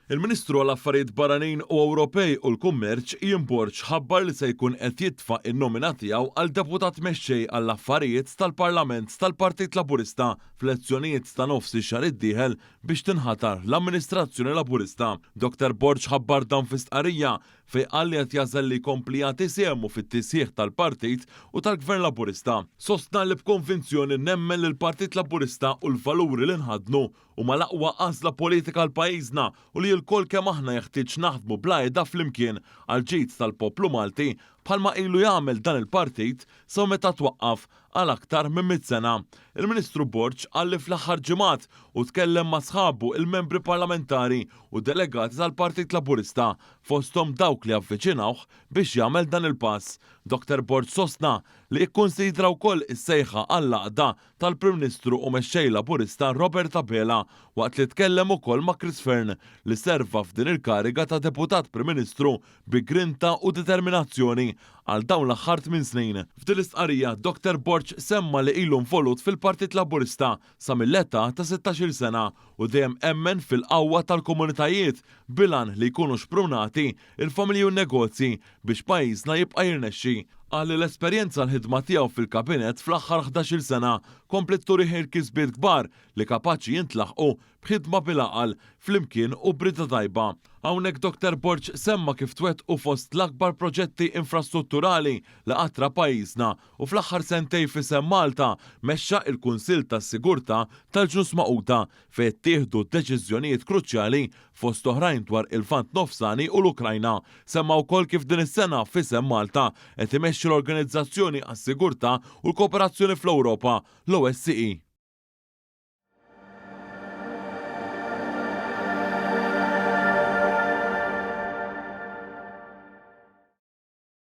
Il-Ministru għall-Affarijiet Barranin u Ewropej u l-Kummerċ, Ian Borg ħabbar li se jkun qed jitfa' n-nomina tiegħu għal Deputat Mexxej għall-Affarijiet tal-Parlament tal-Partit Laburista fl-elezzjonijiet ta' nofs ix-xahar id-dieħel biex tinħatar l-amministrazzjoni Laburista. Dr Borg ħabbar dan fi stqarrija fejn qal li qed jagħżel li jkompli jagħti sehmu fit-tisħiħ tal-Partit u tal-Gvern Laburista. Sostna li b'konvinzjoni nemmen li l-Partit Laburista u l-valuri li nħaddnu huma l-aqwa għażla politika għal pajjiżna u li lkoll kemm aħna jeħtieġ naħdmu bla heda flimkien għall-ġid tal-poplu Malti bħalma ilu jagħmel dan il-partit sa meta twaqqaf għal aktar minn mitt sena. Il-Ministru Borg qal li fl-aħħar ġimgħat hu tkellem ma' sħabu il-membri parlamentari u delegati tal-Partit Laburista fosthom dawk li avviċinawh biex jagħmel dan il-pass. Dr Borg sostna li ikkunsidra wkoll is-sejħa għall-għaqda tal-Prim Ministru u Mexxej Laburista Robert Abela waqt li tkellem ukoll ma' Chris Fearne li serva f'din il-kariga ta' Deputat Prim Ministru bi grinta u determinazzjoni għal dawn l-aħħar tminn snin. F'din l-istqarrija, Dr Borg semma li ilu involut fil-Partit Laburista sa mill-età ta' 16-il sena u dejjem emmen fil-qawwa tal-komunitajiet bil-għan li jkunu xprunati l-familji u n-negozji biex pajjiżna jibqa' jirnexxi. Qal li l-esperjenza l-ħidma tiegħu fil-Kabinett fl-aħħar 11-il sena kompliet turih il-kisbiet kbar li kapaċi jintlaħqu b'ħidma bil-għaqal, flimkien u b'rieda tajba. Hawnhekk Dr Borg semma kif twettqu fost l-akbar proġetti infrastrutturali li qatt ra pajjiżna u fl-aħħar sentejn f'isem Malta mexxa il-Kunsill tas-Sigurtà tal-Ġnus Magħquda fejn ttieħdu deċiżjonijiet kruċjali fost oħrajn dwar il-Lvant Nofsani u l-Ukrajna. Semma wkoll kif din is-sena f'isem Malta qed imexxi l-Organizzazzjoni għas-Sigurtà u l-Kooperazzjoni fl-Ewropa, l-OSCE.